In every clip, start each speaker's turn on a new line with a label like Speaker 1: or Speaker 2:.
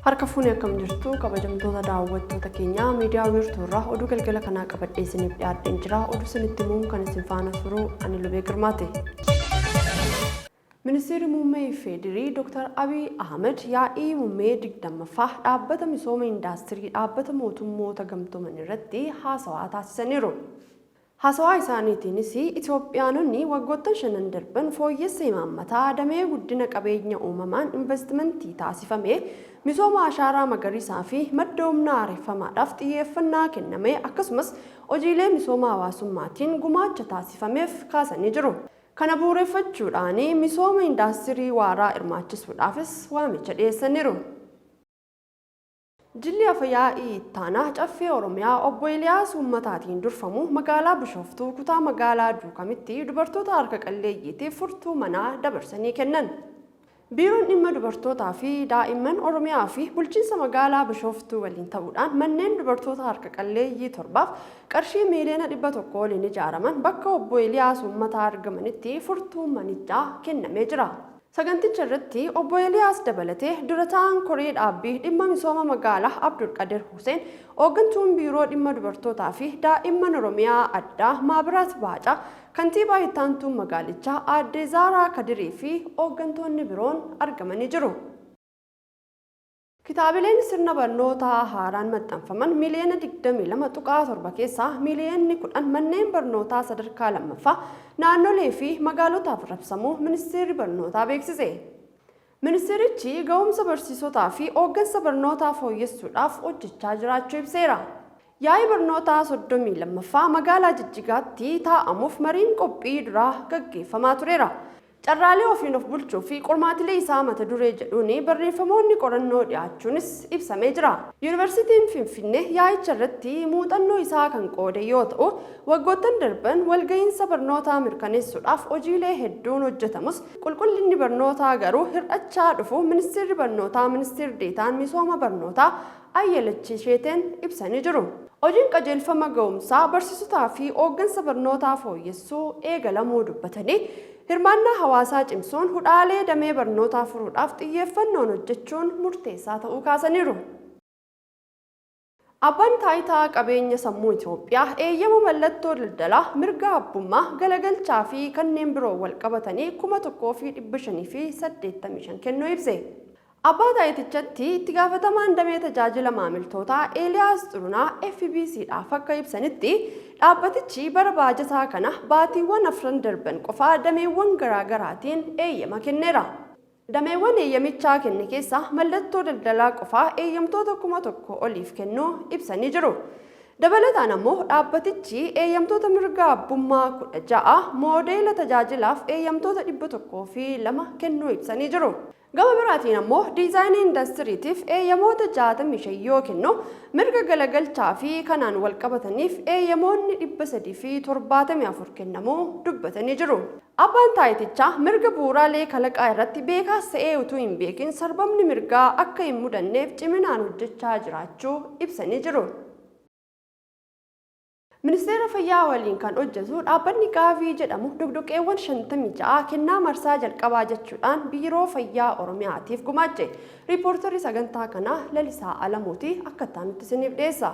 Speaker 1: Harka fuunee akkam jirtu kabajamtoota daawwattoota keenyaa miidiyaa wiirtuu irraa oduu galgala kanaa qabadhee isiniif dhiyaadheen jira. Oduu isinitti himuun kan isin faana turu ani Lubee Girmaati. Ministeerri Muummee FDRI Dr. Abiy Ahmed yaa'ii muummee 20ffaa dhaabbata misooma indaastirii dhaabbata mootummoota gamtooman irratti haasawaa taasisaniiru. Haasawaa isaaniitiinis Itoophiyaanonni waggoottan shanan darban fooyyessa imaammataa damee guddina qabeenya uumamaan invastimantii taasifame, misooma ashaaraa magariisaa fi madda humna haareffamaadhaaf xiyyeeffannaa kenname akkasumas hojiilee misooma hawaasummaatiin gumaacha taasifameef kaasanii jiru. Kana bu'uureffachuudhaan misooma indaastirii waaraa hirmaachisuudhaafis waamicha dhiyeessaniiru. Jilli Afa-yaa'ii Ittaanaa Caffee Oromiyaa Obbo Eeliyaas Uummataatiin durfamu magaalaa Bishooftuu kutaa magaalaa Duukamitti dubartoota harka qalleeyyiitiif furtuu manaa dabarsanii kennan. Biiroon Dhimma Dubartootaa fi Daa'imman Oromiyaa fi Bulchiinsa Magaalaa Bishooftuu waliin ta'uudhaan manneen dubartoota harka qalleeyyii torbaaf qarshii miiliyoona 100 oliin ijaaraman bakka Obbo Eeliyaas Uummataa argamanitti furtuun manichaa kennamee jira. Saganticha irratti Obbo Eeliyaas dabalatee Dura Taa'aan Koree Dhaabbii Dhimma Misooma Magaalaa Abdulqadir Huseen, Hooggantuun Biiroo Dhimma Dubartootaa fi Daa'imman Oromiyaa Addaa Maabiraat Baacaa, Kantiibaa Ittaantuun Magaalichaa Aadde Zaaraa Kadirii fi hooggantoonni biroon argamanii jiru. Kitaabileen sirna barnootaa haaraan maxxanfaman miiliyoona 22.7 keessaa miiliyoonni 10 manneen barnootaa sadarkaa 2ffaa naannolee fi magaalotaaf rabsamuu Ministeerri Barnootaa beeksise. Ministeerichi ga'umsa barsiisotaa fi hooggansa barnootaa fooyyessuudhaaf hojjechaa jiraachuu ibseera. Yaa'ii barnootaa 32ffaa magaalaa Jigjigaatti taa'amuuf mariin qophii duraa gaggeeffamaa tureera. Carraalee ofiin of bulchuu fi qormaatilee isaa mata duree jedhuun barreeffamoonni qorannoo dhiyaachuunis ibsamee jira. Yuunivarsiitiin Finfinnee yaa'icha irratti muuxannoo isaa kan qoode yoo ta'u, waggoottan darban walga'iinsa barnootaa mirkaneessuudhaaf hojiilee hedduun hojjetamus qulqullinni barnootaa garuu hir'achaa dhufuu Ministeerri Barnootaa Ministir Deetaan Misooma Barnootaa Ayyalach Isheeteen ibsanii jiru. Hojiin qajeelfama ga'umsaa barsiisotaa fi hooggansa barnootaa fooyyessuu eegalamuu dubbatanii, hirmaannaa hawaasaa cimsuun hudhaalee damee barnootaa furuudhaaf xiyyeeffannoon hojjechuun murteessaa ta'uu kaasaniiru. Abbaan Taayitaa Qabeenya Sammuu Itoophiyaa eeyyama mallattoo daldalaa, mirga abbummaa, galagalchaa fi kanneen biroon walqabatanii 1585 kennuu ibse. Abbaa Taayitichatti Itti Gaafatamaan Damee Tajaajila Maamiltootaa Eeliyaas Xurunaa FBCdhaaf akka ibsanitti, dhaabbatichi bara baajataa kana baatiiwwan afran darban qofa dameewwan garaagaraatiin eeyyama kenneera. Dameewwan eeyyamichaa kenne keessaa mallattoo daldalaa qofaa eeyyamtoota 1000 oliif kennuu ibsanii jiru. Dabalataan ammoo dhaabbatichi eeyyamtoota mirga abbummaa 16, moodeela tajaajilaaf eeyyamtoota 102 kennuu ibsanii jiru. Gama biraatiin ammoo diizaayinii indastiriitiif eeyyamoota 65 yoo kennu, mirga galagalchaa fi kanaan walqabataniif eeyyamoonni 374 kennamuu dubbatanii jiru. Abbaan taayitichaa mirga bu'uuraalee kalaqaa irratti beekaas ta'ee utuu hin beekin sarbamni mirgaa akka hin mudanneef ciminaan hojjechaa jiraachuu ibsanii jiru. Ministeera Fayyaa waliin kan hojjetu dhaabbanni Gaavii jedhamu doqdoqqeewwan 56 kennaa marsaa jalqabaa jechuudhaan Biiroo Fayyaa Oromiyaatiif gumaache. Riippoortarri sagantaa kanaa Lalisaa Alamuuti akka itti aanutti isiniif dhiyeessa.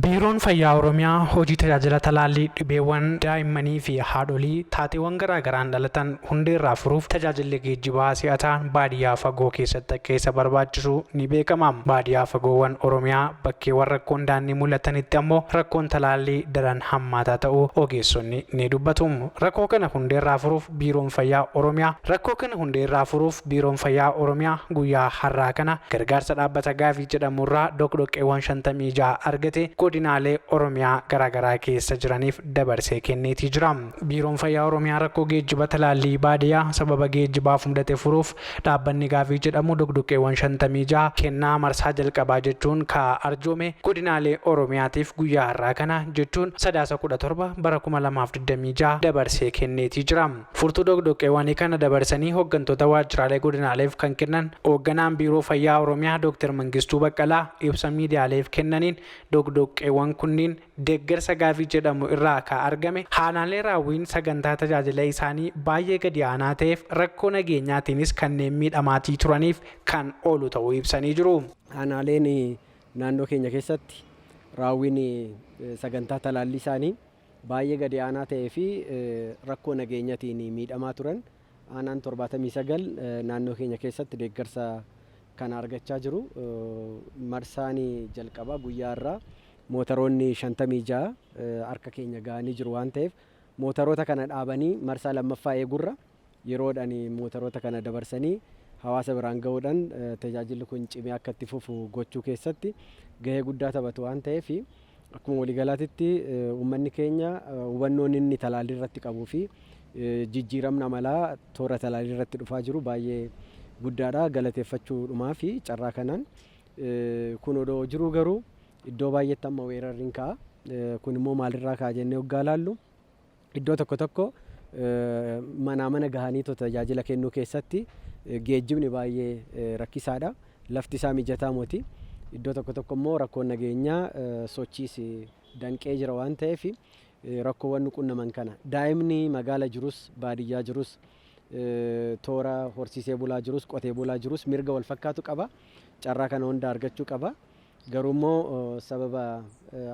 Speaker 2: Biiroon Fayyaa Oromiyaa hojii tajaajila talaallii dhibeewwan daa'immanii fi haadholii taateewwan garaagaraan dhalatan hundeerraa furuuf tajaajilli geejjibaa si'ataan baadiyyaa fagoo keessatti akka isa barbaachisu ni beekama. Baadiyaa fagoowwan Oromiyaa bakkeewwan rakkoon daandii mul'atanitti ammoo rakkoon talaallii daran hammaataa ta'uu ogeessonni ni dubbatu. Rakkoo kana hundeerraa furuuf Biiroon Fayyaa Oromiyaa Rakkoo kana hundeerraa furuuf Biiroon Fayyaa Oromiyaa guyyaa har'aa kana gargaarsa dhaabbata Gaavii jedhamurraa doqdoqqeewwan 56 argate godinaalee Oromiyaa garaagaraa keessa jiraniif dabarsee kenneetii jira. Biiroon Fayyaa Oromiyaa rakkoo geejjiba talaallii baadiyaa sababa geejjibaaf mudate furuuf Dhaabbanni Gaavii jedhamu doqdoqqeewwan 56 kennaa marsaa jalqabaa jechuun ka arjoome godinaalee Oromiyaatiif guyyaa har'aa kana jechuun Sadaasa 17 bara 2026 dabarsee kenneetii jira. Furtuu doqdoqqeewwanii kana dabarsanii hoggantoota waajjiraalee godinaaleef kan kennan Hoogganaan Biiroo Fayyaa Oromiyaa Dooktar Mangistuu Baqqalaa ibsa miidiyaaleef kennaniin doqdoqqeewwan. Doqdoqqeewwan kunniin deeggarsa Gaavii jedhamu irraa kan argame aanaalee raawwiin sagantaa tajaajila isaanii baay'ee gadi aanaa ta'eef rakkoo nageenyaatiinis kanneen miidhamaatii turaniif kan oolu ta'uu ibsanii jiru.
Speaker 3: Aanaaleen naannoo keenya keessatti raawwiin sagantaa talaallii isaanii baay'ee gadi aanaa ta'ee fi rakkoo nageenyatiin miidhamaa turan aanaan 79 naannoo keenya keessatti deeggarsa kana argachaa jiru. Marsaan jalqabaa guyyaa irraa mootaroonni 56 harka keenya ga'anii jiru waan ta'eef, mootaroota kana dhaabanii marsaa lammaffaa eegurra yeroodhaan mootaroota kana dabarsanii hawaasa biraan ga'uudhaan tajaajilli kun cimee akka itti fufu gochuu keessatti gahee guddaa taphatu waan ta'eef, akkuma waliigalaatitti uummanni keenya hubannoon inni talaallii irratti qabuu fi jijjiiramni amalaa toora talaallii irratti dhufaa jiru baay'ee guddaadha. Galateeffachuudhumaa fi carraa kanaan kun odoo jiruu garuu iddoo baay'eetti amma weerarri hin ka'a. Kun immoo maalirraa ka'a jennee hoggaa laallu, iddoo tokko tokko manaa mana gahanii tajaajila kennuu keessatti geejjibni baay'ee rakkisaadha. Lafti isaa mijataa miti. Iddoo tokko tokko immoo rakkoon nageenyaa sochiis danqee jira waan ta'eef, rakkoowwan nu qunnaman kana daa'imni magaala jirus, baadiyyaa jirus, toora horsiisee bulaa jirus, qotee bulaa jirus mirga wal fakkaatu qaba. Carraa kana hunda argachuu qaba. Garuu immoo sababa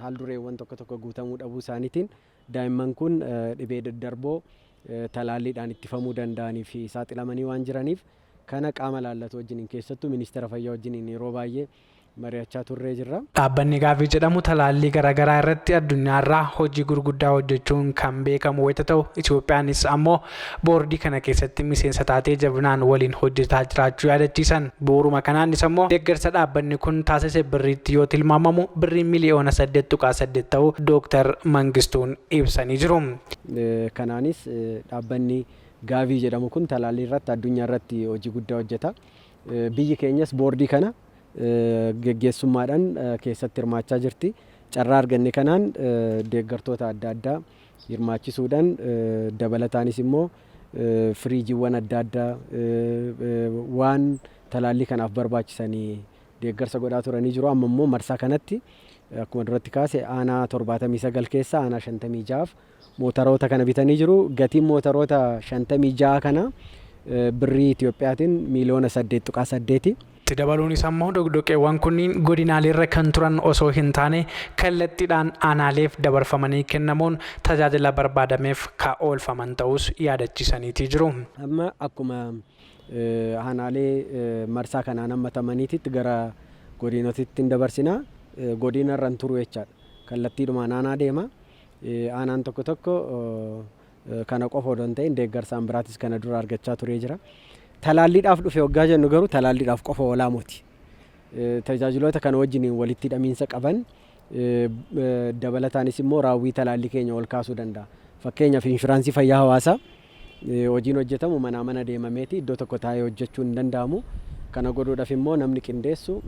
Speaker 3: haaldureewwan tokko tokko guutamuu dhabuu isaaniitiin daa'imman kun dhibee daddarboo talaalliidhaan ittifamuu danda'anii fi saaxilamanii waan jiraniif, kana qaama laallatu wajjiniin, keessattuu Ministeera Fayyaa wajjiniin yeroo baay'ee mari'achaa turree jirra.
Speaker 2: Dhaabbanni Gaavii jedhamu talaallii garaagaraa irratti addunyaarraa hojii gurguddaa hojjechuun kan beekamu wayita ta'u, Itoophiyaanis ammoo boordii kana keessatti miseensa taatee jabinaan waliin hojjetaa jiraachuu yaadachiisan. Bu'uuruma kanaanis ammoo deeggarsa dhaabbanni kun taasise birriitti yoo tilmaamamu birrii miliyoona 8.8 ta'uu Dooktar Mangistuun ibsanii jiru.
Speaker 3: Kanaanis dhaabbanni Gaavii jedhamu kun talaallii irratti addunyaa irratti hojii guddaa hojjeta. Biyyi keenyas boordii kana geggeessummaadhaan keessatti hirmaachaa jirti. Carraa arganne kanaan deeggartoota adda addaa hirmaachisuudhaan, dabalataanis immoo firiijiiwwan adda addaa waan talaallii kanaaf barbaachisanii deeggarsa godhaa turanii jiru. Amma immoo marsaa kanatti akkuma duratti kaase aanaa 79 keessaa aanaa 56f mootaroota kana bitanii jiru. Gatiin mootaroota 56 kana birrii Itiyoophiyaatiin miiliyoona 8.8.
Speaker 2: Itti dabaluunis ammoo doqdoqqeewwan kunniin godinaaleerra kan turan osoo hin taane kallattiidhaan aanaaleef dabarfamanii kennamuun tajaajila barbaadameef ka oolfaman ta'us yaadachiisaniitii jiru.
Speaker 3: Amma akkuma aanaalee marsaa kanaan hammatamaniititti gara godinotitti hin dabarsina. Godina irra hin turu jechaadha. Kallattiidhumaan aanaa deema. Aanaan tokko tokko kana qofa odoo hin ta'in deeggarsaan biraatis kana dura argachaa turee jira. Talaalliidhaaf dhufe waggaa jennu garuu talaalliidhaaf qofa oolaa miti. Tajaajiloota kana wajjiniin walitti hidhamiinsa qaban, dabalataanis immoo raawwii talaallii keenya ol kaasuu danda'a. Fakkeenyaaf, inshuraansii fayyaa hawaasaa hojiin hojjetamu manaa mana deemameeti, iddoo tokko taa'ee hojjechuun hin danda'amu. Kana godhuudhaaf immoo namni qindeessu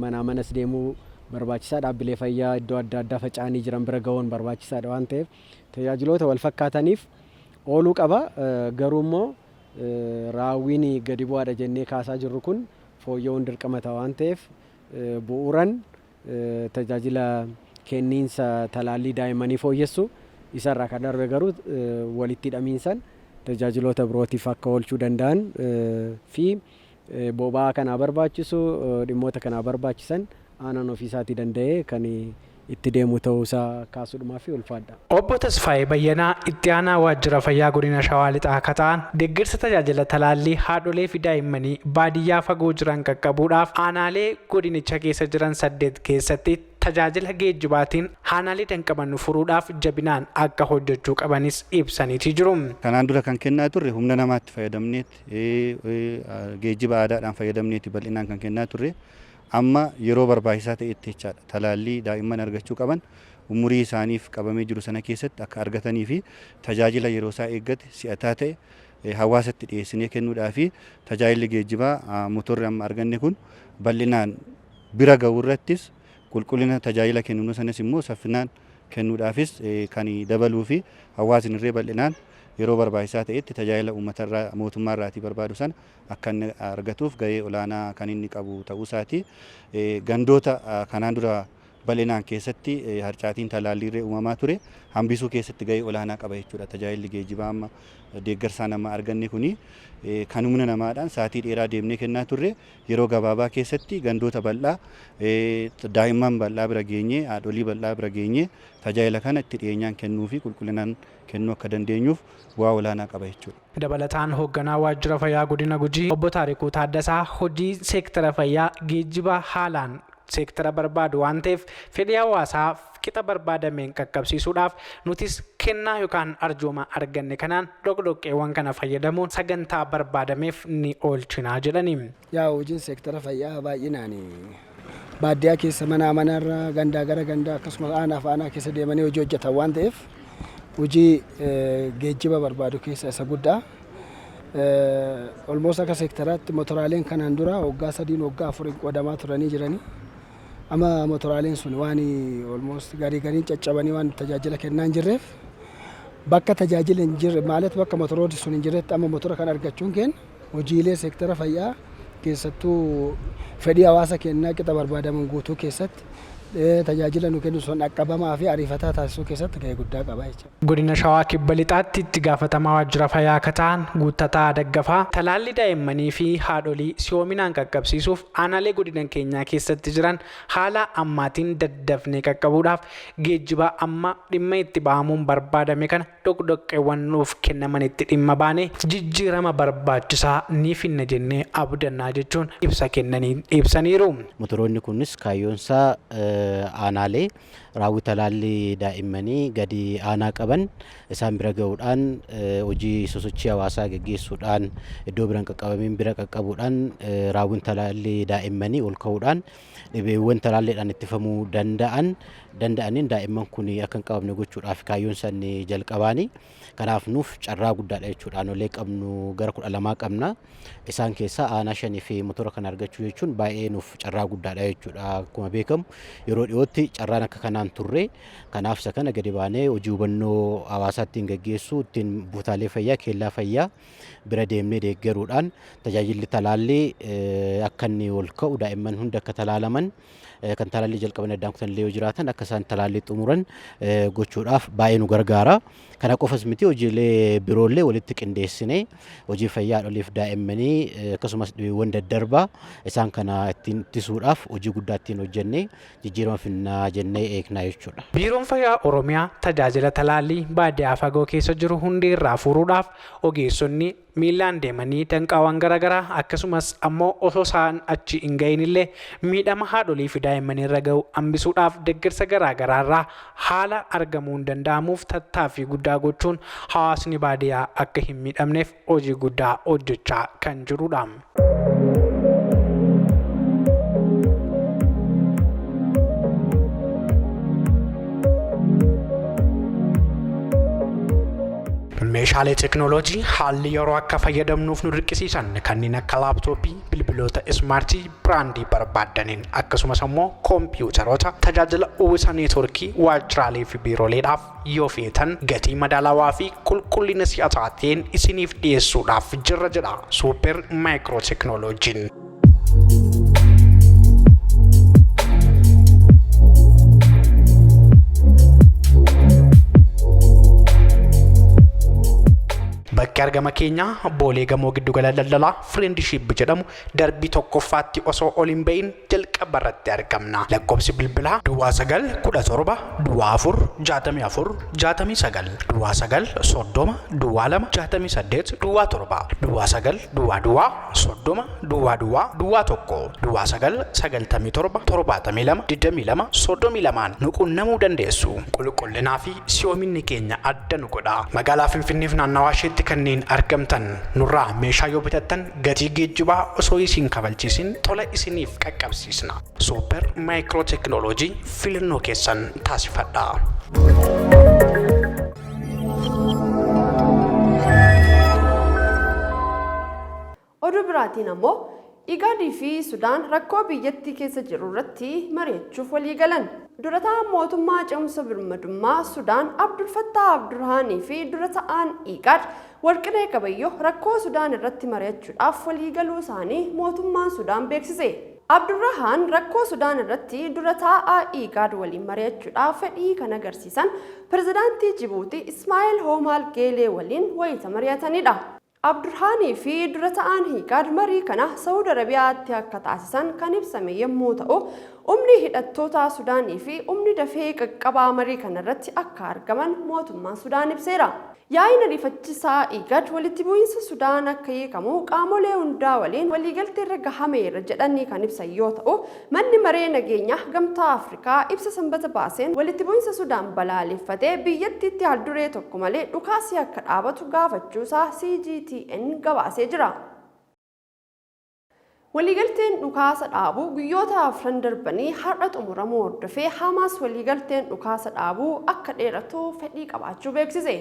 Speaker 3: manaa manas deemuu barbaachisaa, dhaabbilee fayyaa iddoo adda addaa faca'anii jiran bira gahuun barbaachisaadha waan ta'eef, tajaajiloota wal fakkaataniif ooluu qaba. Garuu immoo raawwiin gadi bu'aadha jennee kaasaa jirru kun fooyya'uun dirqama ta'a waan ta'eef, bu'uuran tajaajila kenniinsa talaallii daa'immanii fooyyessu, isarraa kan darbe garuu walitti hidhamiinsan tajaajiloota birootiif akka oolchuu danda'an fi boba'aa kanaa barbaachisu, dhimmoota kanaa barbaachisan aanaan ofiisaatii danda'ee kan itti deemu ta'uusaa kaasuudhumaa fi ulfaadha.
Speaker 2: Obbo Tasfaayee Bayyanaa itti aanaa waajjira fayyaa godina Shawaa Lixaa akka ta'an, deeggarsa tajaajila talaallii haadholee fi daa'immanii baadiyyaa fagoo jiran qaqqabuudhaaf aanaalee godinicha keessa jiran saddeet keessatti tajaajila geejjibaatiin aanaalee danqaman furuudhaaf jabinaan akka hojjechuu qabanis ibsaniitii jiru.
Speaker 4: Kanaan dura kan kennaa turre humna namaatti fayyadamneeti, geejjiba aadaadhaan fayyadamneeti bal'inaan kan kennaa turre. Amma yeroo barbaachisaa ta'etti jechaadha, talaallii daa'imman argachuu qaban umurii isaaniif qabamee jiru sana keessatti akka argatanii fi tajaajila yeroo isaa eeggate si'ataa ta'e hawaasatti dhiyeessinee kennuudhaa fi tajaajilli geejjibaa motorri amma arganne kun bal'inaan bira ga'uu irrattis, qulqullina tajaajila kennuu sanas immoo saffinaan kennuudhaafis kan dabaluu fi hawaasni irree bal'inaan yeroo barbaachisaa ta'etti tajaajila uummatarraa mootummaarraatii barbaadu sana akka inni argatuuf gahee olaanaa kan inni qabu ta'uu isaati. Gandoota kanaan dura Bal'inaan keessatti harcaatiin talaalliirree uumamaa ture hambisuu keessatti gahee olaanaa qaba jechuudha. Tajaajilli geejjibaa amma deeggarsaan amma arganne kuni kan humna namaadhaan sa'aatii dheeraa deemnee kennaa turre yeroo gabaabaa keessatti gandoota bal'aa, daa'imman bal'aa bira geenyee, haadholii bal'aa bira geenyee tajaajila kana itti dhiyeenyaan kennuu fi qulqullinaan kennuu akka dandeenyuuf bu'aa olaanaa qaba jechuudha.
Speaker 2: Dabalataan hoogganaa waajjira fayyaa godina Gujii Obbo Taarikuu Taaddasaa hojii seektara fayyaa geejjiba haalaan seektara barbaadu waan ta'eef fedhii hawaasaa qixa barbaadameen qaqqabsiisuudhaaf nutis kennaa yookaan arjooma arganne kanaan doqdoqqeewwan kana fayyadamuun sagantaa barbaadameef ni oolchinaa jedhani.
Speaker 5: Yaa, hojiin seektara fayyaa baay'inaan baadiyyaa keessa, manaa manarra, gandaa gara gandaa, akkasumas aanaa fi aanaa keessa deemanii hojii hojjetan waan ta'eef hojii geejjiba barbaadu keessa isa guddaa. Almost akka seektaraatti motoraaleen kanaan dura waggaa 3n, waggaa 4n qoodamaa turanii jiranii. Amma motoraaleen sun waan almost garii gariin caccabanii waan tajaajila kennaa hin jirreef, bakka tajaajila hin jirre ማለት bakka motoroonni sun hin jirretti amma motora kan argachuun keenya hojiilee seektara fayyaa keessattuu fedhii hawaasa keenyaa qixa barbaadamuun guutuu keessatti, tajaajila nu kennu sun dhaqqabamaa fi ariifataa taasisuu keessatti gahee guddaa qaba jechuudha.
Speaker 2: Godina Shawaa Kibba Lixaatti itti gaafatamaa waajjira fayyaa akka ta'an Guuttataa Daggafaa talaalli daa'immanii fi haadholii si'oominaan qaqqabsiisuuf aanaalee godina keenyaa keessatti jiran haala ammaatiin daddafnee qaqqabuudhaaf geejjiba amma dhimma itti ba'amuun barbaadame kana doqdoqqeewwan nuuf kennamanitti dhimma baane jijjiirama barbaachisaa ni finna jennee abdannaa jechuun ibsa kennanii ibsaniiru.
Speaker 6: Motoroonni kunis kaayyoonsaa aanaalee raawwii talaallii daa'immanii gadi aanaa qaban isaan bira gahuudhaan, hojii sosochii hawaasaa geggeessuudhaan, iddoo biraan qaqqabamiin bira qaqqabuudhaan, raawwiin talaallii daa'immanii ol ka'uudhaan, dhibeewwan talaalliidhaan ittifamuu danda'aniin daa'imman kun akka hin qabamne gochuudhaaf kaayyoon isaanii jalqabaani. Kanaaf nuuf carraa guddaadha jechuudha. Aanolee qabnu gara 12 qabna. Isaan keessaa aanaa shanii fi motora kana argachuu jechuun baay'ee nuuf carraa guddaadha jechuudha. Akkuma beekamu yeroo dhiyootti carraan akka kanaan turre. Kanaaf isa kana gadi baanee hojii hubannoo hawaasaa ittiin geggeessuu, ittiin buufataalee fayyaa, keellaa fayyaa bira deemnee deeggaruudhaan tajaajilli talaallii akka inni ol ka'u, daa'imman hundi akka talaalaman, kan talaallii jalqaban addaan kutan illee yoo jiraatan akka isaan talaallii xumuran gochuudhaaf baay'ee nu gargaara. Kana qofas miti, hojiilee biroollee walitti qindeessinee hojii fayyaa haadholiif daa'immanii akkasumas dhibeewwan daddarbaa isaan kana ittiin ittisuudhaaf hojii guddaa ittiin hojjennee jijjiirama finnaa jennee eegnaa jechuudha.
Speaker 2: Biiroon Fayyaa Oromiyaa tajaajila talaallii baadiyyaa fagoo keessa jiru hundeerraa furuudhaaf ogeessonni miillaan deemanii danqaawwan garaagaraa akkasumas ammoo osoo isaan achi hin gahin illee miidhama haadholii fi daa'immanii irra gahu hambisuudhaaf deeggarsa garaagaraarraa haala argamuun danda'amuuf tattaaffii guddaa gochuun hawaasni baadiyyaa akka hin miidhamneef hojii guddaa hojjechaa kan jirudha. Meeshaalee teeknooloojii haalli yeroo akka fayyadamnuuf nu dirqisiisan kanneen akka laaptooppii, bilbiloota ismaartii biraandii barbaaddaniin, akkasumas immoo koompiyuutaroota tajaajila uwwisa neetworkii waajjiraalee fi biirooleedhaaf yoo feetan gatii madaalawaa fi qulqullina si'ataa ta'een isiniif dhiyeessuudhaaf jirra jedha Suuper Maayikiroo Teeknooloojiin. Bakki argama keenyaa Boolee, gamoo giddugala daldalaa Friendship jedhamu darbii tokkoffaatti osoo ol hin bahin jalqaba irratti argamna. Lakkoofsi bilbilaa 0917 04 64 69, 0930 02 68 07, 0900 30 00 01, 0997 72 22 32n nu qunnamuu dandeessu. Qulqullinaa fi si'oominni keenya adda nu godha. Magaalaa Finfinneef naannawaa isheetti kanneen argamtan nurraa meeshaa yoo bitattan gatii geejjibaa osoo isin kafalchiisin tola isiniif qaqqabsiisna. Suuper Maayikiroo Teeknooloojii filannoo keessan taasifadha.
Speaker 1: Oduu biraatiin ammoo Igaadii fi Sudaan rakkoo biyyattii keessa jiru irratti mari'achuuf walii galan. Dura ta'an mootummaa ce'umsa birmadummaa Sudaan Abdul Fattah Abdurhaanii fi dura ta'an Igaad Warqinee Gabayyoo rakkoo Sudaan irratti mari'achuudhaaf walii galuu isaanii mootummaan Sudaan beeksise. Abdurrahaan rakkoo Sudaan irratti dura taa'aa IGAD waliin mari'achuudhaaf fedhii kan agarsiisan pirezidaantii Jibuutii Ismaa'eel Hoomaal Geelee waliin wayita mari'atanidha. Abdurhaanii fi dura ta'aan IGAD marii kana Saawud Arabiyaatti akka taasisan kan ibsame yommuu ta'u, humni hidhattoota Sudaanii fi humni dafee qaqqabaa marii kanarratti akka argaman mootummaan Sudaan ibseera. Yaa'iin ariifachiisaa IGAD walitti bu'iinsa Sudaan akka hiikamu qaamolee hundaa waliin waliigaltee irra gahameera jedhanii kan ibsan yoo ta'u, manni maree nageenyaa Gamtaa Afrikaa ibsa Sanbata baaseen walitti bu'iinsa Sudaan balaaleffatee biyyattiitti haalduree tokko malee dhukaasii akka dhaabatu gaafachuusaa CGTN gabaasee jira. Waliigalteen dhukaasa dhaabuu guyyoota afran darbanii har'a xumuramuu hordofee Hamaas waliigalteen dhukaasa dhaabuu akka dheeratu fedhii qabaachuu beeksise.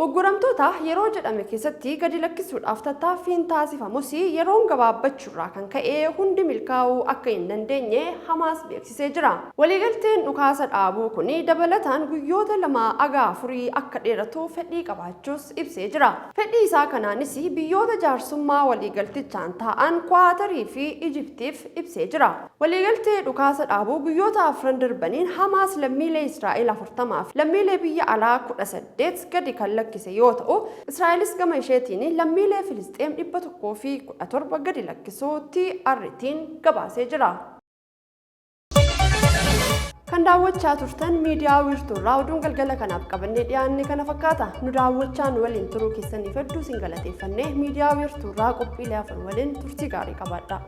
Speaker 1: Ugguramtoota yeroo jedhame keessatti gadi lakkisuudhaaf tattaaffiin taasifamus yeroon gabaabbachuurraa kan ka'e hundi milkaa'uu akka hin dandeenye Hamaas beeksisee jira. Waliigalteen dhukaasa dhaabuu kun dabalataan guyyoota 2 haga 4 akka dheeratu fedhii qabaachuus ibsee jira. Fedhii isaa kanaanis biyyoota jaarsummaa waliigaltichaan taa'an Kuwaatarii fi Ijiptiif ibsee jira. Waliigaltee dhukaasa dhaabuu guyyoota afran darbaniin Hamaas lammiilee Israa'el 40 fi lammiilee biyya alaa 18 gadi kan lakkise yoo ta'u, Israa'elis gama isheetiin lammiilee Filisxeem 117 gadi lakkisuu TRT'n gabaasee jira. Kan daawwachaa turtan miidiyaa wiirtuurraa oduun galgala kanaaf qabannee dhiyaanne kana fakkaata. Nu daawwachaa nu waliin turuu keessaniif hedduu isin galateeffannee, miidiyaa wiirtuurraa qophiilee afur waliin turtii gaarii qabaadha.